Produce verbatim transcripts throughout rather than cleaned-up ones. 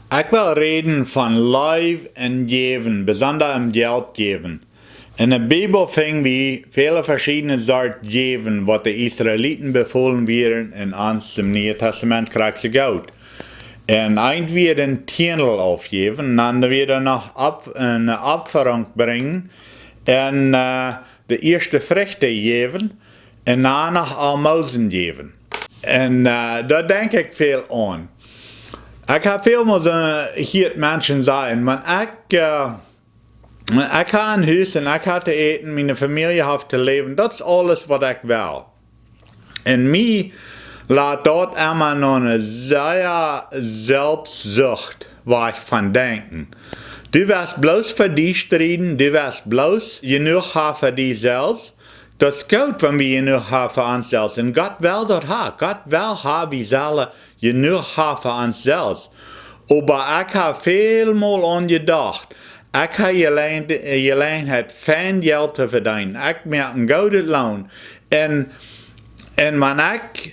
Ekj well räden von Leew un jäwen, besonda om Jelt jäwen. En de Bibel finj wie väle veschiedne Sort jäwen, waut de Israeliten befolen wieren, un ons em Nieen Tastament krakjt soo goot. Un eent wia een Tiendel aufjäwen, dan wia doa noch Op-, eene Opferung brinjen, un, äh, de ieeschte Frucht jäwen, un dan noch Almosen jäwen. Un, äh, doa denkj ekj väl aun. Ekj hab välmol soo jehieet Menschen sajen, wan ekj, äh, ekj hab een Hus un ekj hab to äten, miene Famielje haft to läwen, daut es aules waut ekj well. Un mie lat daut emma no eene sea Selfstsucht, wua ekj von denkj. Du west bloos fa die strieden, du west bloos jenuach haben fa die selfst. Daut es goot, wan wie jenuach haben fa ons selfst. Un Gott well daut haben. Gott well haben, wie sellen jenuach haben fa ons selfst. Oba ekj hab välmol aun jedocht, ekj hab Jeläajen-, Jeläajenheit, fein Jelt to vedeenen. Ekj moak een goodet Loon. Un, un wan ekj,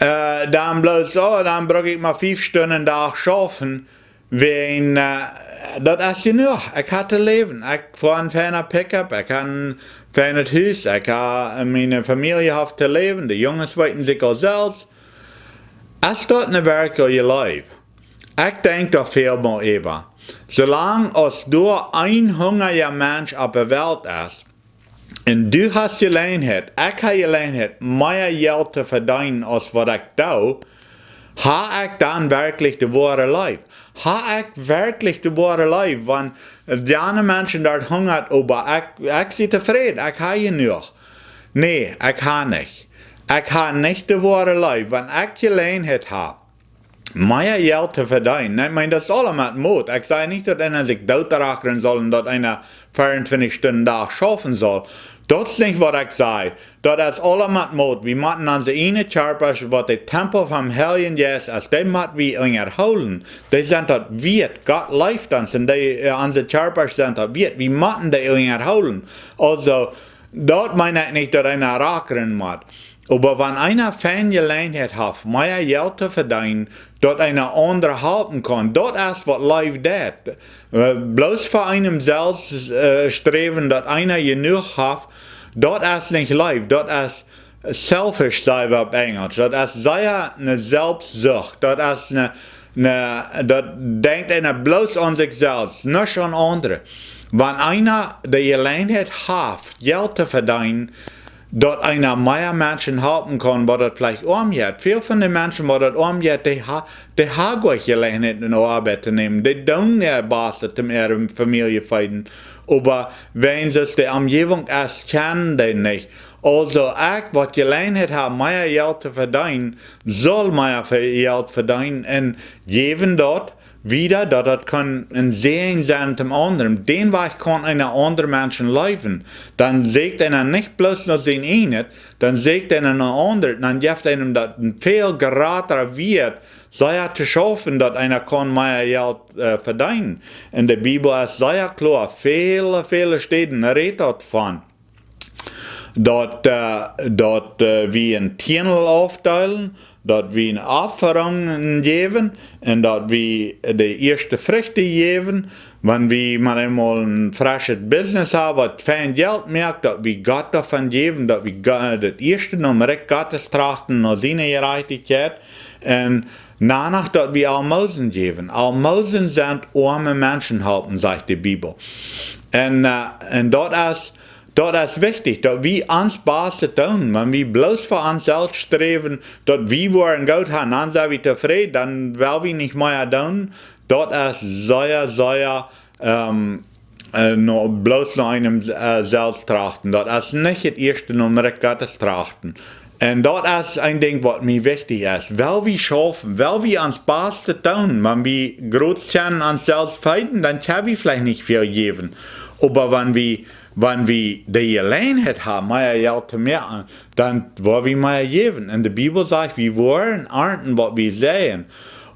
äh, dan bloos, oh, dan bruck ekj mau fief Stunden Dach schaufen, wäajen, äh, daut es jenuach. Ekj hab to läwen. Ekj foa een feina Pickup, ekj hab een feinet Hus, ekj hab, miene Famielje haft to läwen, de Junges weeten sikj aul selfst. Es daut ne werkjliche Leew? Ekj denkj doa väl mol äwa. Soo lang aus doa een hungrija Mensch opp de Welt es, un du hast Jeläajenheit, ekj hab Jeläajenheit, mea Jelt to vedeenen aus waut ekj doo, hab ekj dan werkjlich de woare Leew? Hab ekj werkjlich de woare Leew? Wan de aundre Menschen doa hungren, oba ekj, ekj sie tofräd, ekj hab jenuach. Nä, ekj hab nich. Ekj hab nich de woare Leew, wan ekj Jeläajenheit hab, mea Jelt to vedeenen. Ekj meen, daut es aules met Mot. Ekj saj nich, daut eena sikj doot rakren saul un daut eena veeauntwintich Stunden Dach schaufen saul. Daut es nich waut ekj saj. Daut es aules met Mot. Wie motten onse ieejne Kjarpasch, waut de Tempel vom Heiljen Jeist es, dee mott wie unjahoolen. Dee sent daut wieet. Gott leeft ons un dee, äh, onse Kjarpasch sent daut wieet. Wie motten dee unjahoolen. Aulsoo, daut meen ekj nich, daut eena rakren mott. Oba wan eena fein Jeläajenheit haft, mea Jelt to vedeenen, daut eena aundre halpen kaun, daut es waut Leew deit. Äh, bloos fa eenem selfst, äh, sträwen, daut eena jenuach haft, daut es nich Leew, daut es selfish, saj wie opp Enjlisch. Daut es sea ne Selfstsucht, daut es ne, ne, daut denkjt eena bloos aun sikj selfst, nich aun aundre. Wan eena de Jeläajenheit haft, Jelt to vedeenen, daut eena mea Menschen halpen kaun, waut daut veleicht oam jeit. Väl von de Menschen, waut daut oam jeit, dee ha-, dee haben goa nich Jeläajenheit no Oabeit to nämen. Dee doonen äa Bastet om äare Famielje feeden. Oba wäajen see de Omjäwunk es, kjennen dee nich. Aulsoo, ekj, waut Jeläajenheit hab, mea Jelt to vedeenen, saul mea ve-, Jelt vedeenen un jäwen daut wieda, daut daut kaun een Säajen sennen toom aundren. Dän Wajch kaun eena aundre Menschen leewen. Dan sieekjt eena nich bloos no sien ieejnet, dan sieekjt eena no aundre. Dan jeft eenem daut een väl jratra Wieet, sea to schaufen, daut eena kaun mea Jelt, äh, vedeenen. En de Bibel es sea kloa, väle, väle Städen rät daut von. Daut, äh, daut, äh, wie een Tiendel aufdeelen, daut wie een Opferung jäwen un daut wie de ieeschte Frucht jäwen, wan wie mau eemol een freschet Business haben, waut fein Jelt moakt, daut wie Gott doavon jäwen, daut wie Go-, daut ieeschte nom Rikj Gottes trachten, no siene Jerajchtichkjeit, un doano daut wie Almosen jäwen. Almosen sent oame Menschen halpen, sajcht de Bibel. Un, äh, un daut es Daut es wichtich, daut wie ons Bastet doonen. Wan wie bloos fa ons selfst sträwen, daut wie woaren goot haben, dan sent wie tofräd, dan well wie nich mea doonen. Daut es sea, sea, ähm, äh, no, bloos no eenem, äh, selfst trachten. Daut es nich daut ieeschte nom Rikj Gottes trachten. Un daut es een Dinkj, waut mie wichtich es. Well wie schaufen, well wie ons Bastet doonen, wan wie groot sent ons selfst feeden, dan kjenn wie veleicht nich väl jäwen. Oba wan wie Wan wie de Jeläajenheit haben, mea Jelt to moaken, dan woa wie mea jäwen. Un de Bibel sajcht, wie woaren arnten, waut wie seien.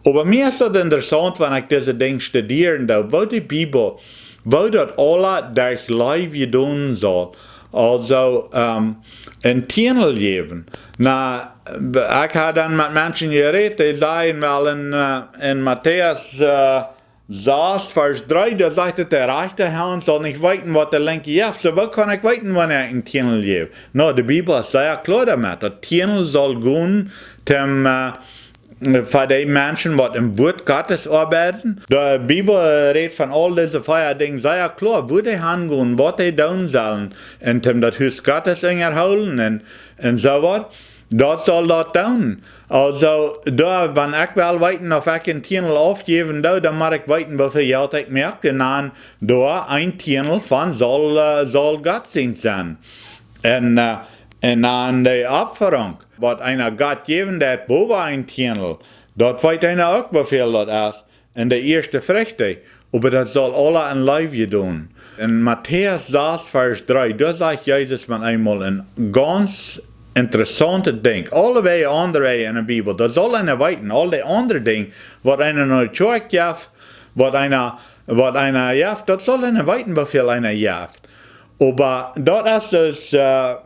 Oba mie es daut interessaunt, wan ekj dise Dinja studieren doo, woo de Bibel, woo daut aules derch Leew jedonen saul. Aulsoo, ähm, een Tienel jäwen. Na, ekj hab dan met Menschen jerät, dee säden, well, en, äh, en Matäus, äh, sas, Varsch dree, doa sajcht et, de rajchte Haunt saul nich weeten, waut de linkje jeft. Soo, woo kaun ekj weeten, wanea ekj een Tienel jäw? Na, de Bibel es sea kloa doamet, daut Tienel saul gonen, toom, äh, fa dee Menschen, waut em Wuat Gottes oabeiden. De Bibel rät von aul dise vea Dinja sea kloa, wua dee hangonen, waut dee doonen sellen, un toom daut Hus Gottes unjahoolen un, un soo waut. Daut saul daut doonen. Aulsoo, doa, wan ekj well weeten, auf ekj een Tienel aufjäwen doo, dan mott ekj weeten, woo väl Jelt ekj moak, un dan doa een Tienel von saul, äh, saul Gott sien sennen. Un, äh, un dan de Opferunk, waut eena Gott jäwen deit, bowa een Tienel, daut weet eena uk, woo väl daut es. Un de ieeschte Frucht, oba daut saul aula en Leew jedonen. En Matäus sas, Varsch dree, doa sajcht Jesus met eemol een gaunz interessauntet Dinkj. Aule Wäaj, aundre Wäaj en de Bibel, daut saul eena weeten. Aul dee aundre Dinja, waut eena no de Kjoakj jeft, waut eena, waut eena jeft, daut saul eena weeten, woo väl eena jeft. Oba daut es dus, äh,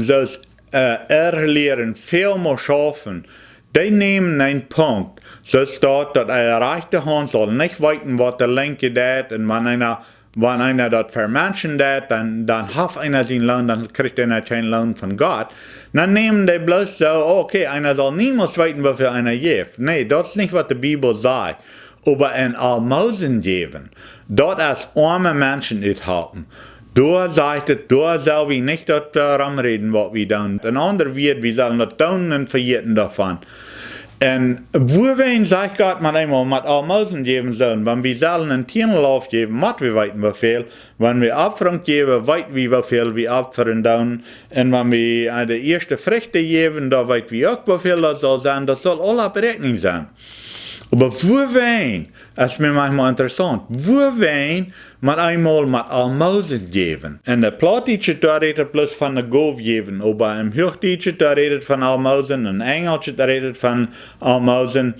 soo aus, äh, Errlieren väl mea schaufen. Dee nämen een Punkt, soo aus daut, daut de rajchte Haunt saul nich weeten, waut de linkje deit, un wan eena, wan eena daut fa Menschen deit, dan, dan haft eena sienen Loon, dan kjricht eena kjeen Loon von Gott. Dan nämen dee bloos soo, okay, eena saul niemols weeten, woo väl eena jeft. Nä, daut es nich, waut de Bibel sajcht. Oba en Aulmosen jäwen, daut es oame Menschen uthalpen. Doa sajcht et, doa sell wie nich daut, äh, romräden, waut wie doonen. En aundre Wieed, wie sellen daut doonen un vejäten doavon. Un wuawäajen sajcht Gott met eemol, met Aulmosen jäwen sellen? Wan wie sellen een Tienel aufjäwen, mott wie weeten, woo väl. Wan wie Opferunk jäwen, weet wie, woo väl wie opfren doonen. Un wan wie, äh, de ieeschte Frucht jäwen, dan weet wie uk, woo väl daut saul sennen. Daut saul aula Beräakjnunk sennen. Oba wuawäajen, es mie maunchmol interessaunt, wuawäajen met eemol met Aulmosen jäwen? En de Plautdietsche, doa rät et bloos von de Gow jäwen, oba em Huachdietsche, doa rät et von Aulmosen, en Enjelsche, doa rät et von Aulmosen,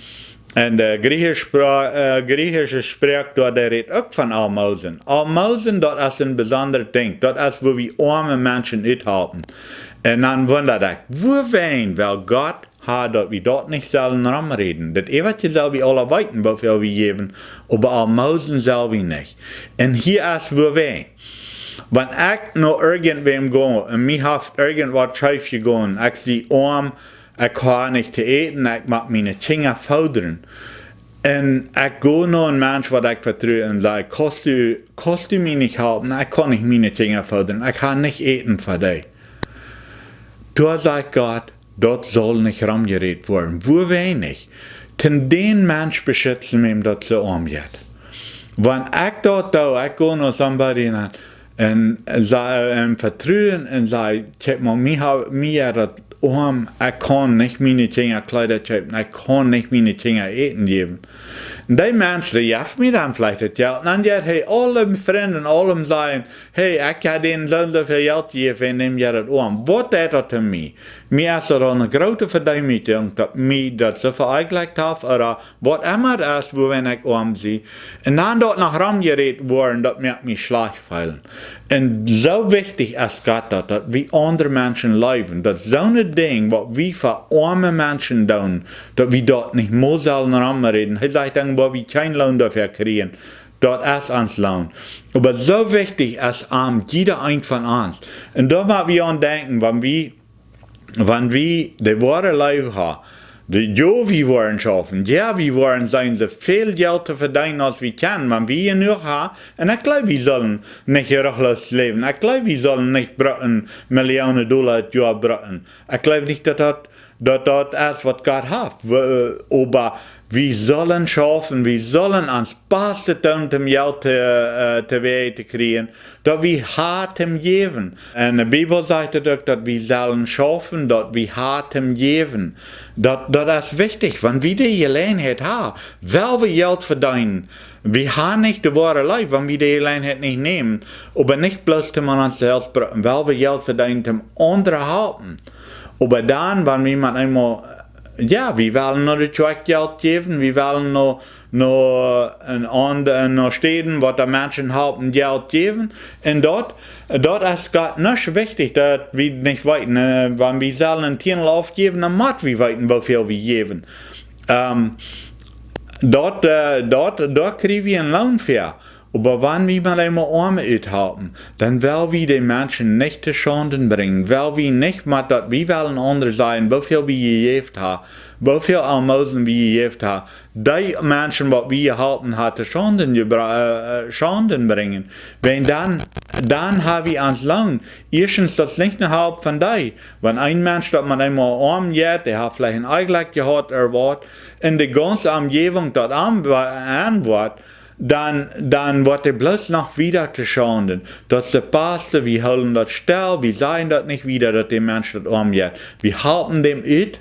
en de Griechische Spra-, äh, Griechische Sproak, doa, doa rät uk von Aulmosen. Aulmosen, daut es een besondret Dinkj. Daut es, wua wie oame Menschen uthalpen. Un dan wunda ekj, wuawäajen well Gott ha, daut wie daut nich sellen romräden? Daut äwaje sell wie aula weeten, woo väl wie jäwen, oba Aulmosen sell wie nich. Un hia es wuawäajen. Wan ekj no irjentwäm go un mie haft irjentwaut scheef jegonen, ekj sie oam, ekj ha nich to äten, ekj mott miene Kjinja foodren. Un ekj go no een Mensch, waut ekj vetru, un saj: "Kaust du, kaust du mie nich halpen? Ekj kaun nich miene Kjinja foodren. Ekj ha nich Äten fa dee." Doa sajcht Gott, daut saul nich romjerät woaren. Wuawäajen nich? Toom dän Mensch beschitzen, wäm daut soo oam jeit. Wan ekj daut doo, ekj go no somebody un, un sa-, un vetruen un saj: "Kjikj mol, mie ha-, mie jeit daut oam, ekj kaun nich miene Kjinja Kjleeda kjeepen, ekj kaun nich miene Kjinja Äten jäwen." Un dee Mensch, dee jeft mie dan veleicht daut Jelt. Un dan jeit hee aule Frind un aulem sajen: "Hey, ekj ha dän soo un soo väl Jelt jejäft, wäajen däm jeit daut oam." Waut deit daut to mie? Mie es daut aul eene groote Vedeemootjunk, daut mie daut soo veeajlekjt haft, ooda waut emma et es, wuawäajen ekj oam sie. Un dan daut noch romjerät woaren, daut moakt mie schlajcht feelen. Un soo wichtich es Gott daut, daut wie aundre Menschen leewen, daut soone Dinja, waut wie fa oame Menschen doonen, daut wie daut nich mol sellen romräden. Hee sajcht dan, wua wie kjeen Loon doafäa kjrieen. Daut es ons Loon. Oba soo wichtich es am jieda eent von ons. Un doa mott wie aun denkjen, wan wie, wan wie de woare Leew ha, de, jo, wie woaren schaufen, jo, wie woaren seenen, soo väl Jelt to vedeenen, aus wie kjennen, wan wie jenuach ha, un ekj jleew, wie sellen nich ruchloos läwen. Ekj jleew, wie sellen nich brucken Millionen Dolla daut Joa brucken. Ekj jleew nich, daut daut, daut daut es, waut Gott haft. Wie, oba wie sellen schaufen, wie sellen ons Bastet doonen, om Jelt to, äh, to wäa to kjrieen, daut wie ha toom jäwen. Un de Bibel sajcht et uk, daut wie sellen schaufen, daut wie ha toom jäwen. Daut, daut es wichtich, wan wie de Jeläajenheit ha, well wie Jelt vedeenen. Wie ha nich de woare Leew, wan wie de Jeläajenheit nich nämen, oba nich bloos toom aun ons selfst brucken, well wie Jelt vedeenen, toom aundre halpen. Oba dan, wan wie met eemol, jo, wie wellen no de Kjoakj Jelt jäwen, wie wellen no, no, en aundre, no Städen, waut de Menschen halpen Jelt jäwen. Un daut, daut es Gott nich wichtich, daut wie nich weeten, äh, wan wie sellen een Tiendel aufjäwen, dan mott wie weeten, woo väl wie jäwen. Ähm, daut, äh, daut, doa kjrie wie een Loon fa. Oba wan wie mau eemol Oame uthalpen, dan well wie de Menschen nich to Schaunden brinjen. Well wie nich mau daut, wie wellen aundre sajen, woo väl wie jejäft ha, woo väl Almosen wie jejäft ha. Dee Menschen, waut wie jehalpen ha, to Schaunden jebra-, äh, äh, Schaunden brinjen. Wan dan, dan ha wie ons Loon. Ieeschtens, daut es nich ne Halp von dee. Wan een Mensch daut mau eemol oam jeit, dee haft veleicht een Onjlekj jehaut ooda waut, un de gaunze Omjäwunk daut aun, aunwoat, dan, dan woat hee bloos noch wieda to Schaunden. Daut es de Paste, wie hoolen daut stell, wie sajen daut nich wieda, daut de Mensch daut oam jeit. Wie halpen däm ut,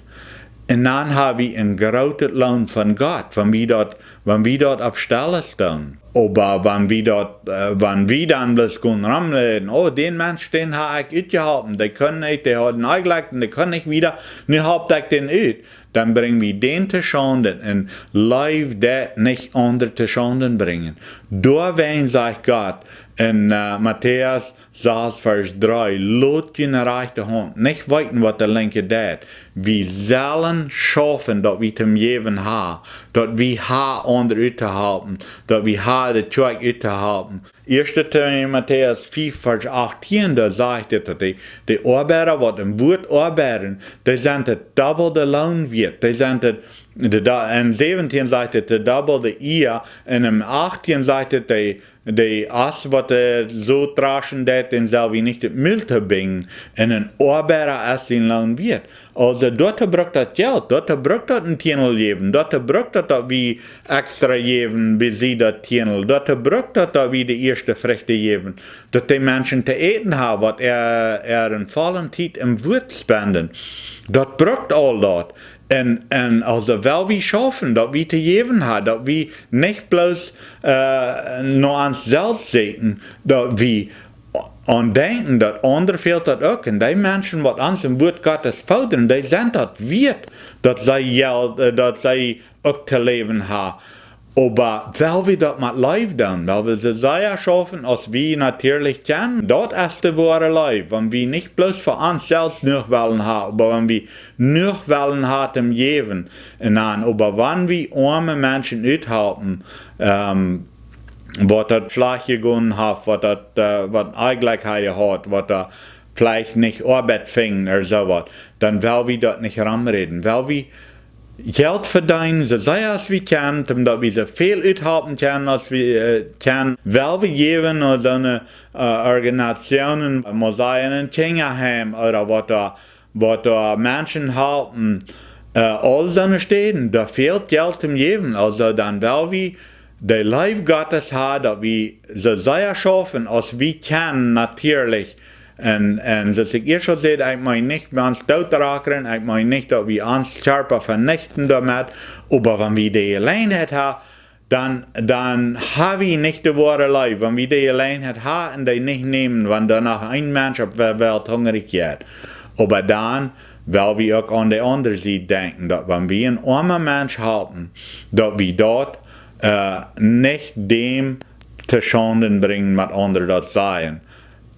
un dan ha wie een grootet Loon von Gott, wan wie daut, wan wie daut opp Stelle stonen. Oba wan wie daut, äh, wan wie dan bloos gonen romräden, oh, dän Mensch, dän ha ekj utjehalpen, dee kunn nich, dee haud een Onjlekj un dee kunn nich wieda, nu halp ekj dän ut. Dan brinj wie dän to Schaunden un leew daut nich aundre to Schaunden brinjen. Doawäajen sajcht Gott en, äh, Matäus sas Varsch dree: Lot june rajchte Haunt nich weeten, waut de linkje deit. Wie sellen schaufen, daut wie toom jäwen ha, daut wie ha aundre uttohalpen, daut wie ha de Kjoakj uttohalpen. Ieeschte Timotäus fief, Varsch achtieen, doa sajcht et, daut de, de Oabeida, waut em Wuat oabeiden, dee sent daut dubbelte Loon wieet. Dee sent daut, de, de, en säwentieen sajcht et, daut dubbelte Ea, un en achtieen sajcht et, dee, dee Oss, waut de Sot raschen deit, dän sell wie nich daut Mul tobinjen, un een Oabeida es sien Loon wieet. Aulsoo, doatoo brukt daut Jelt, doatoo brukt daut een Tiendel jäwen, doatoo brukt daut, daut wie extra jäwen, bie see daut Tiendel, doatoo brukt daut, daut wie de ieeschte Frucht jäwen, daut de Menschen to äten haben, waut äa, äa eene volle Tiet em Wuat spenden. Daut brukt aul daut. Un, un aulsoo well wie schaufen, daut wie to jäwen haben, daut wie nich bloos, äh, no ons selfst seenen, daut wie aun denkjen, daut aundre fält daut uk. Un dee Menschen, waut ons em Wuat Gottes fodren, dee sent daut wieet, daut see Jelt, äh, daut see uk to läwen haben. Oba well wie daut met Leew doonen, well wie soo sea schaufen, aus wie natieedlich kjennen, daut es de woare Leew. Wan wie nich bloos fa ons selfst jenuach wellen haben, oba wan wie jenuach wellen haben toom jäwen. Un dan, oba wan wie oame Menschen uthalpen, ähm, waut daut schlajcht jegonen haft, waut daut, äh, waut een Onjlekj haft jehaut, waut doa veleicht nich Oabeit finjen ooda soo waut, dan well wie daut nich romräden. Well wie Jelt vedeenen, soo sea aus wie kjennen, om daut wie soo väl uthalpen kjennen aus wie, äh, kjennen. Well wie jäwen no soone, äh, Organisatsionen, mott sajen, een Kjinjaheim ooda waut doa, waut doa Menschen halpen, äh, aul soone Städen, doa fält Jelt toom jäwen. Aulsoo dan well wie de Leew Gottes haben, daut wie soo sea schaufen aus wie kjennen, natieedlich. Un, un soo aus ekj ieescht aul säd, ekj meen nich ons doot rakren, ekj meen nich daut wie ons Kjarpa venichten doamet, oba wan wie de Jeläajenheit haben, dan, dan haben wie nich de woare Leew, wan wie de Jeläajenheit haben un dee nich nämen, wan doano een Mensch opp de Welt hungrich jeit. Oba dan well wie uk aun de aundre Sied denkjen, daut wan wie een oama Mensch halpen, daut wie daut, äh, nich däm to Schaunden brinjen, waut aundre daut sajen.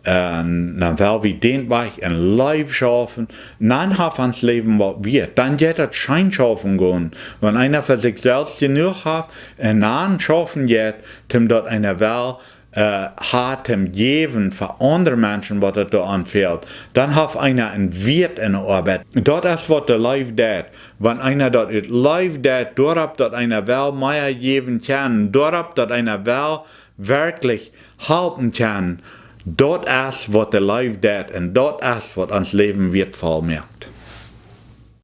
Un dan well wie dän Wajch en Leew schaufen, dan haft ons Läwen waut wieet. Dan jeit daut scheen schaufen gonen. Wan eena fa sikj selfst jenuach haft un dan schaufen jeit, toom daut eena well, äh, haft toom jäwen fa aundre Menschen, waut et doa aun fält, dan haft eena een Wieet en de Oabeit. Daut es waut de Leew deit. Wan eena daut ut Leew deit, doaropp daut eena well mea jäwen kaun, doaropp daut eena well werkjlich halpen kaun, daut es waut de Leew deit un daut es waut ons Läwen wieetvoll moakt.